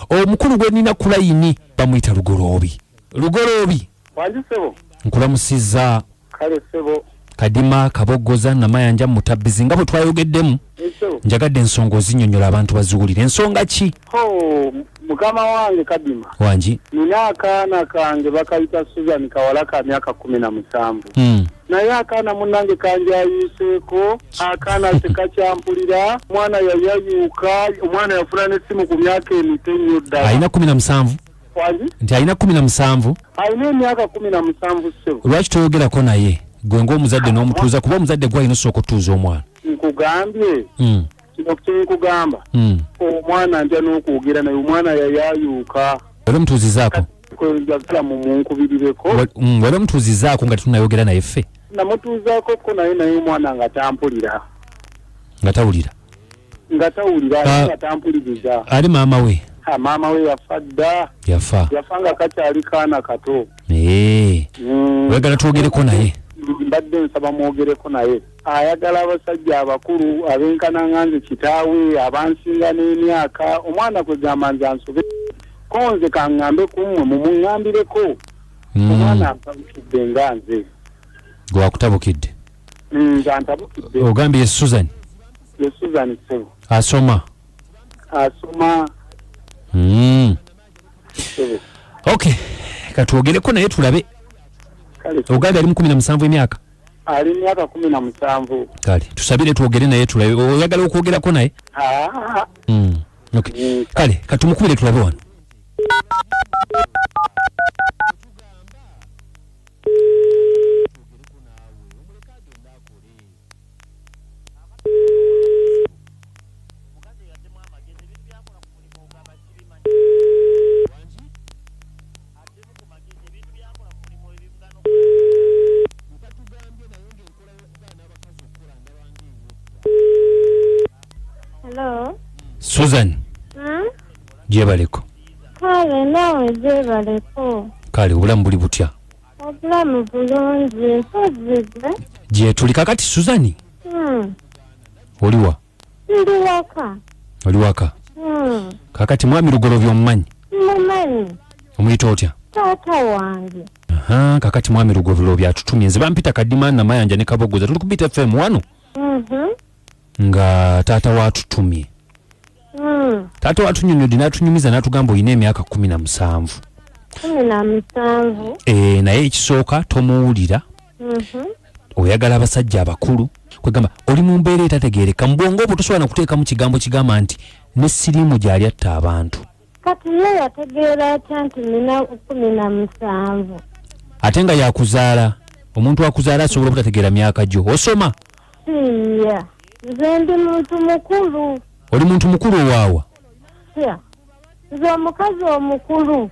Omukulu gwe nina ku layini bamuyita Lugoloobi. Lugoloobi. Wangi ssebo. Nkulamusizza. Kale ssebo. Kadima Kaboggoza Namayanja Mutabbizi, nga bwe twayogeddemu, njagadde ensonga ozinnyonnyola abantu baziwulire. Ensonga ki? Ho, mukama wange Kadima. Wangi. Nina akaana kange bakayita Susan, kawala ka myaka 17. Naye akaana munnange kanjayiseeko, akaana tekakyampulira, omwana yayayuka, omwana yafuna n'essimu ku myaka emito ennyo ddala. Alina 17? Wangi? Nti alina 17? Alina emyaka 17 ssebo. Lwaki toyogerako naye? Gwe ng'omuzadde n'omutuuza, kuba omuzadde gw'alina osooka otuuza omwana. Nkugambye. Kino kye nkugamba. Omwana ntya n'okwogera naye, omwana yayayuka. Wali omutuuzizaako? Njagala mumunkubirireko. Wali omutuuzizaako nga tetunayogera naye ffe? Namutuuzaako ko naye, naye omwana nga tampulira. Nga tawulira? Nga tawulira, ate nga tampuliriza. Ali maama we? Ha, maama we yafa dda. Yafa? Yafa nga kakyali kaana kato. Oyagala twogereko naye? Mbadde nsaba mwogereko naye. Ayagala abasajja abakulu abenkana nga nze kitaawe, abansinga n'emyaka. Omwana kwegamba nze ansobe ko, nze kaŋŋambe ku mmwe mumuŋŋambireko. Omwana antabukidde nga nze. Gwe wakutabukidde? Nze antabukidde. Ogambye ye Susan? Ye Susan ssebo. Asoma? Asoma. Ssebo. Okay, katwogereko naye tulabe. Kale. Ogambye ali mu 17 emyaka? Ali myaka 17. Kale tusabire twogere naye tulabe. Oyagala okwogerako naye? Ah. Okay. Kale katumukubire tulabe wano. Hello. Susan. Gyebaleko. Kale naawe gyebaleko. Kale, obulamu buli butya? Obulamu bulungi, mpozzi gwe? Gyetuli. Kakati Susan, oliwa? Ndi waka. Oli waka? Kakati mwami Lugoloobi omumanyi? Mumanyi. Omuyita otya? Taata wange. Aha, kakati mwami Lugoloobi atutumye. Nze bampita Kadima Namayanja ne Kaboggoza, tuli ku Beat FM wano. Nga taata watutumye. Taata watunyonnyodde n'atunyumiza n'atugamba olina emyaka 17. 17. Naye ekisooka tomuwulira. Oyagala abasajja abakulu. Kwegamba oli mu mbeera etategeereka, mu bwongo obwo tosobola na kuteekamu kigambo kigamba nti ne siriimu gy'ali atta abantu. Kati ye yategeera atya nti nina 17? Ate nga yakuzaala, omuntu akuzaala asobola obutategeera myaka gyo. Osoma? Siya. Nze ndi muntu mukulu. Oli muntu mukulu owaawa? Siya. Nze omukazi omukulu.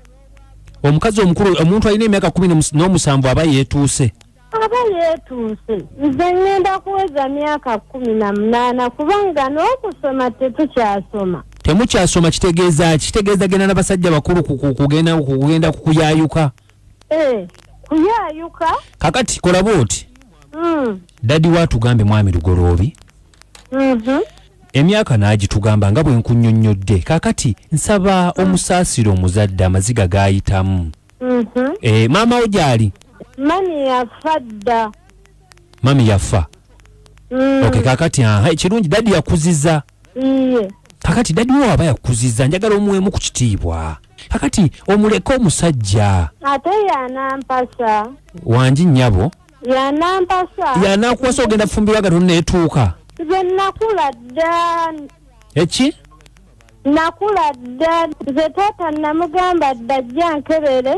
Omukazi omukulu, omuntu alina emyaka 17 aba yeetuuse. Aba yeetuuse. Nze ŋŋenda kuweza myaka 18, kubanga n'okusoma tetukyasoma. Temukyasoma kitegeeza ki? Kitegeeza genda n'abasajja bakulu kugenda kukuyaayuka. Kuyaayuka? Kakati kola bw'oti. Daddy watugambe mwami Lugoloobi. Emyaka n'agitugamba nga bwe nkunnyonnyodde. Kakati nsaba omusaasire omuzadde amaziga g'ayitamu. Maama wo gy'ali? Mami yafa dda. Mami yafa? Okay, kakati ekirungi daddy yakuziza. Iye. Kakati daddy wo aba yakuziza, njagala omuweemu ku kitiibwa. Kakati omuleke omusajja. Ate yanampasa. Wangi nnyabo? Yanampasa. Yanakuwasa ogenda kufumbirwa nga tonneetuuka? Nze nakula dda. Eki? Nakula dda. Nze taata namugamba dda ajja nkebere.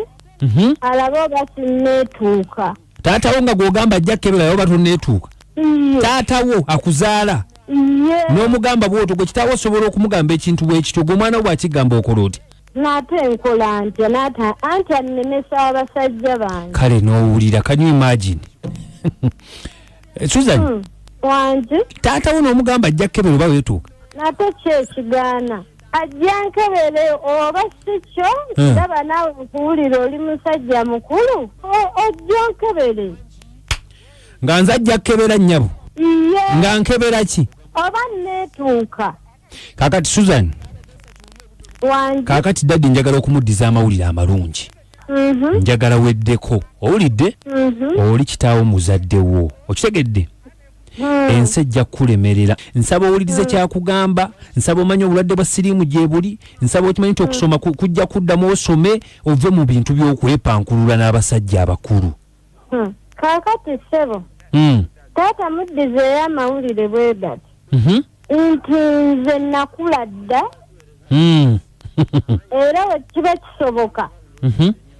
Alabe oba sinneetuuka. Taata wo nga gw'ogamba ajja kukebera oba tonneetuuka? Iye. Taata wo akuzaala? Iye. N'omugamba bw'otyo, gwe kitaawo osobola okumugamba ekintu bwe kityo, gwe omwana wo bw'akigamba okola otya? Nate nkola ntya, nate anti annemesa abasajja bange. Kale n'owulira, can you imagine? Susan. Wangi. Taata wo n'omugamba ajja kukebera oba weetuuka? Nate ki ekigaana? Ajja nkebere oba si kyo, ndaba naawe nkuwulira oli musajja mukulu, ojja nkebere. Nga nze ajja kukebera nnyabo? Iye. Nga nkebera ki? Oba nneetuuka. Kakati Susan, Wangi. Kaakati daddy njagala okumuddiza amawulire amalungi. Njagala weddeko, owulidde? Oli kitaawo muzadde wo, okitegedde? Ensi ejja kukulemerera. Nsaba owulirize kyakugamba, nsaba omanye obulwadde bwa siriimu gye buli, nsaba okimanyi nti okusoma kujja kuddamu osome, ove mu bintu by'okwepankulula n'abasajja abakulu. Kaakati ssebo, taata muddizeeyo amawulire bwe gati nti nze nakula dda, era bwe kiba kisoboka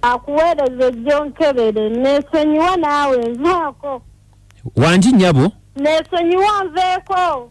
akuweereza ojja onkebere, neesonyiwa naawe nvaako. Wangi nnyabo? Neesonyiwa nveeko.